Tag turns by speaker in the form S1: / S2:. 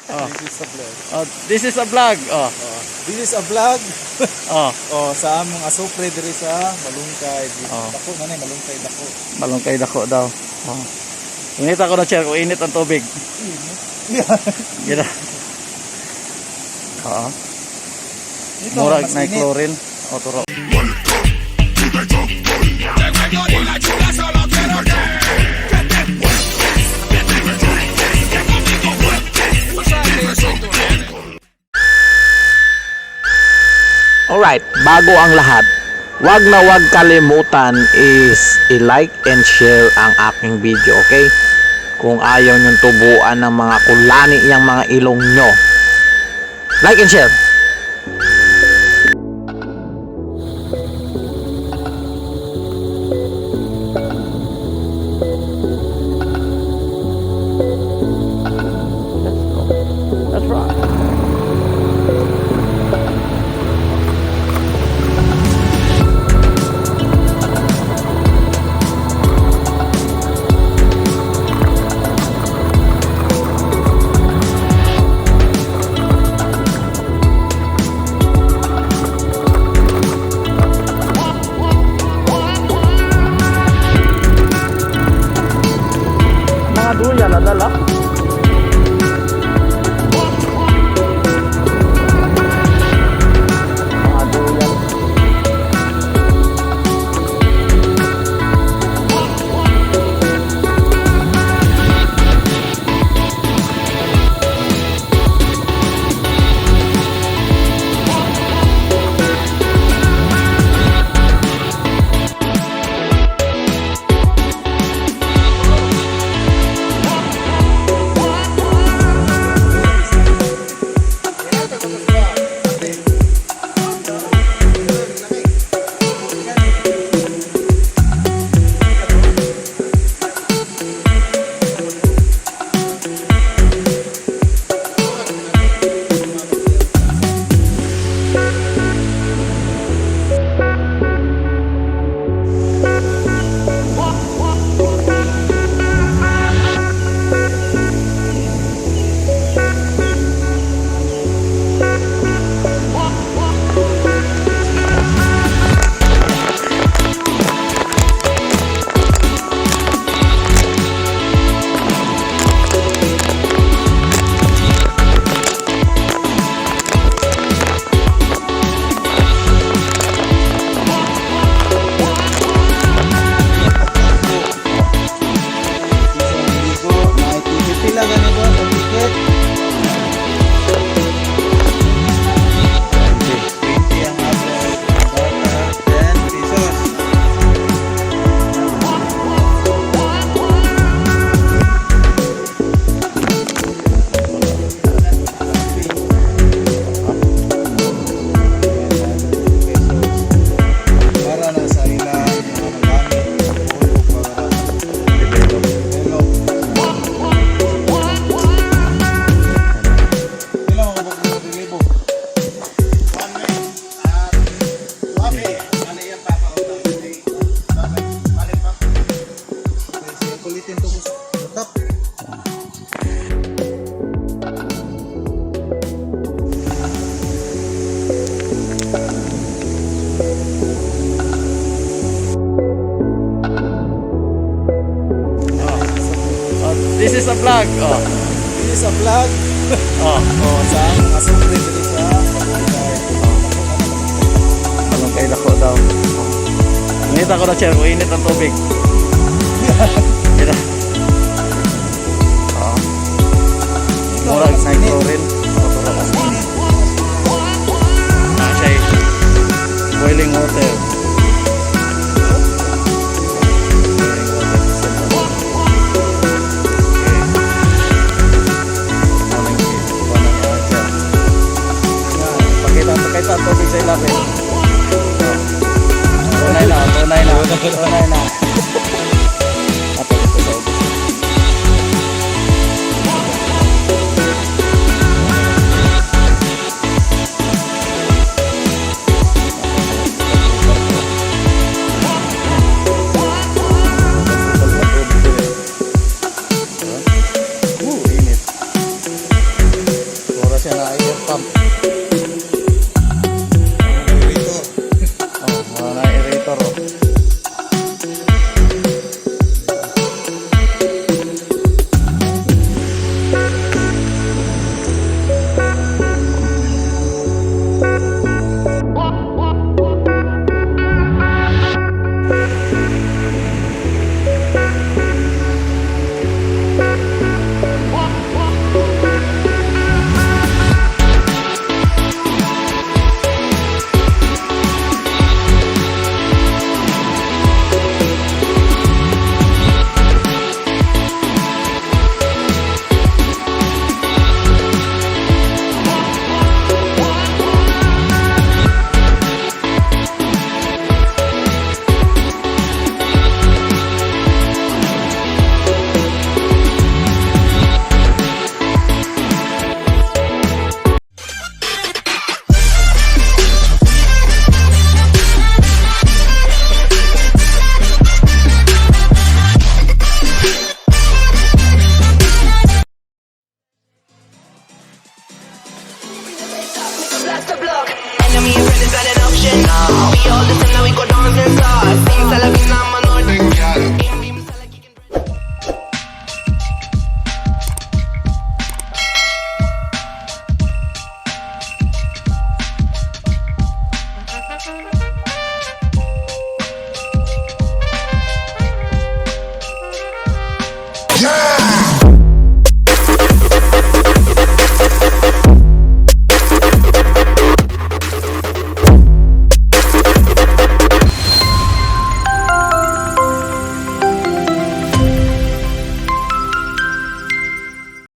S1: Oh.
S2: This is a vlog.
S1: Oh, this is a vlog. Oh.
S2: Oh, this is a vlog.
S1: Oh,
S2: Oh, sa among asupre diri sa Malungkay.
S1: Oh.
S2: Dako man eh, Malungkay dako.
S1: Malungkay dako daw. Oh. Init ako na, chair ko init ang tubig.
S2: Yeah.
S1: Gina. Oo.
S2: Ito,
S1: Murag
S2: mas
S1: na
S2: init.
S1: Chlorine. O turo.
S3: Alright, bago ang lahat, wag na wag kalimutan is i-like and share ang aking video, okay? Kung ayaw nyong tubuan ng mga kulani yung mga ilong nyo. Like and share!
S1: Let's go. That's right. Mga duya na dala. Mga duyan.
S2: Isang ligo, na ticket pila gani ba ang ticket? 20 ang adult, ang bata 10 pesos. Para na sa ilang mga magamit o para
S1: Develop.
S2: develop. Pila mga bukod ng relibo? Kulitin to ko sa top.
S1: Oh, this is a vlog. Oh.
S2: This is a vlog.
S1: Oh.
S2: Oh, sa among asupre diri sa Malungkay.
S1: Malungkay dako daw. Oh. Init ako na, chair ko init ang tubig. Gina. Oo.
S2: Ito,
S1: Murag
S2: mas
S1: na
S2: init.
S1: chlorine. O turo.
S2: Mas init.
S1: Ah, siya eh. Boiling water. Boiling water. Okay. Morning, morning, chair. Pakita, pakita ang tubig sa ilalim. Oh. Tunay na, tunay na, tunay na. Ato dito sa ubos. Init. siya na air pump. Oh, mga na aerator, oh.
S4: Blast the block. Enemy and friend is not an option. We all listen now, we go dance and start. Sing.